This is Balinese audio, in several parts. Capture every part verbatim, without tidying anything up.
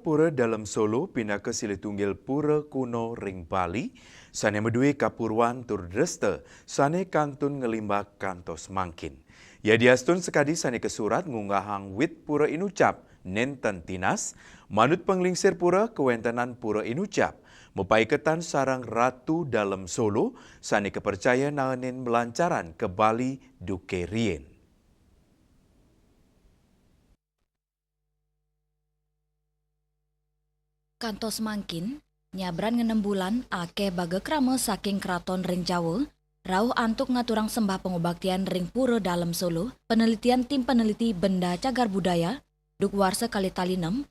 Pura Dalem Solo pinaka silih tunggil pura kuno ring Bali, sane madue kapuruan tur dresta sane kantun nglimbak kantos mangkin. Yadiastun sakadi sane kasurat ngunggahang wit pura inucap nenten tinas, manut panglingsir pura kawentenan pura inucap mapaiketan sareng Ratu Dalem Solo sane kapercaya naenin malancaran ka Bali duke riin. Kantos mangkin, nyabran ngenem bulan akeh baga krama saking kraton ring Jawa, rauh antuk ngaturang sembah pangubaktian ring Pura Dalem Solo, penelitian tim peneliti Benda Cagar Budaya, duk warsa kalih tali nem,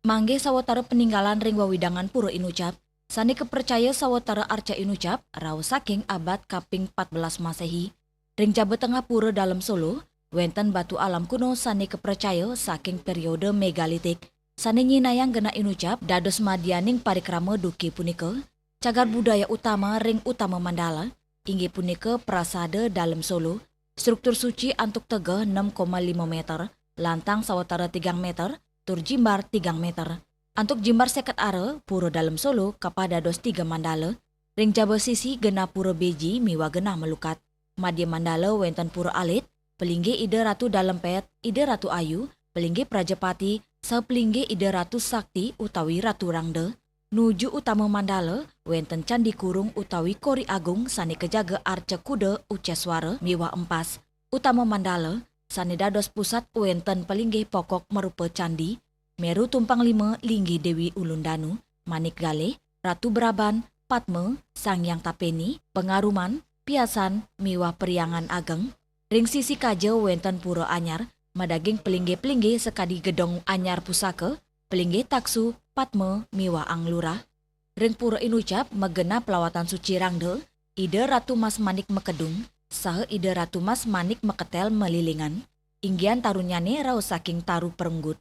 manggih sawatara peninggalan ring wewidangan Pura Inucap, sane kapercaya sawatara arca inucap rauh saking abad kaping empat belas Masehi. Ring jaba tengah Pura Dalem Solo, wenten batu alam kuno sane kapercaya saking periode megalitik, sane nyinayang genah inucap dados madyaning parikrama duke punika. Cagar budaya utama ring utama mandala, inggih punika Prasada Dalem Solo, struktur suci antuk tegeh enam koma lima meter, lantang sawatara tigang meter, tur jimbar tigang meter. Antuk jimbar seket ara, Pura Dalem Solo kapah dados tiga mandala, ring jaba sisi genah pura beji miwah genah malukat. Madya mandala wenten pura alit, palinggih Ida Ratu Dalem Pet, Ida Ratu Ayu, palinggih Prajapati, saha palinggih Ida Ratu Sakti utawi Ratu Rangda. Nuju utama mandala wenten Candi Kurung utawi Kori Agung sane kajaga arca kuda, uceswara miwah empas. Utama mandala sane dados pusat wenten palinggih pokok marupa candi, Meru Tumpang Lima linggih Dewi Ulun Danu, Manik Galih, Ratu Braban, Padma, Sang Hyang Tapeni, Pangaruman, Piasan miwah Priangan Ageng. Ring sisi kaja wenten pura anyar, madaging palinggih-palinggih sakadi Gedong Anyar Pusaka, palinggih Taksu, Padma miwah Anglurah. Ring pura inucap magenah pelawatan suci Rangda, Ida Ratu Mas Manik makedung, saha Ida Ratu Mas Manik maketel malilingan, inggihan tarunnyane rauh saking taru perenggut.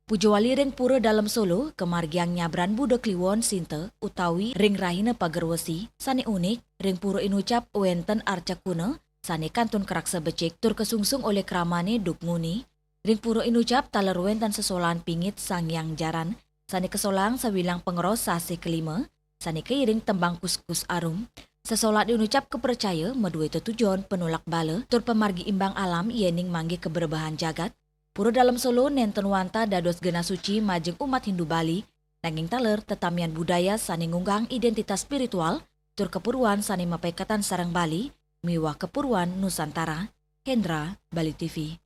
Pujawali ring Pura Dalem Solo kamargiang nyabran Buda Kliwon Sinta utawi ring rahina Pagerwesi. Sane unik, ring pura inucap wenten arca kuna sane kantun karaksa becik tur kasungsung olih kramane duk nguni. Ring pura inucap taler wenten sesolahan pingit Sang Hyang Jaran sane kasolang sawilang pangeros sasih kalima, sane kairing tembang kuskus arum. Sesolahan inucap kapercaya madue tetujon panulak bala tur pamargi imbang alam yening manggih kabrebahan jagat. Pura Dalem Solo nenten wantah dados genah suci majeng umat Hindu Bali, nanging taler tetamian budaya sane ngunggahang identitas spiritual tur kapuruan sane mapaiketan sareng Bali miwah kapuruan Nusantara. Hendra, Bali T V.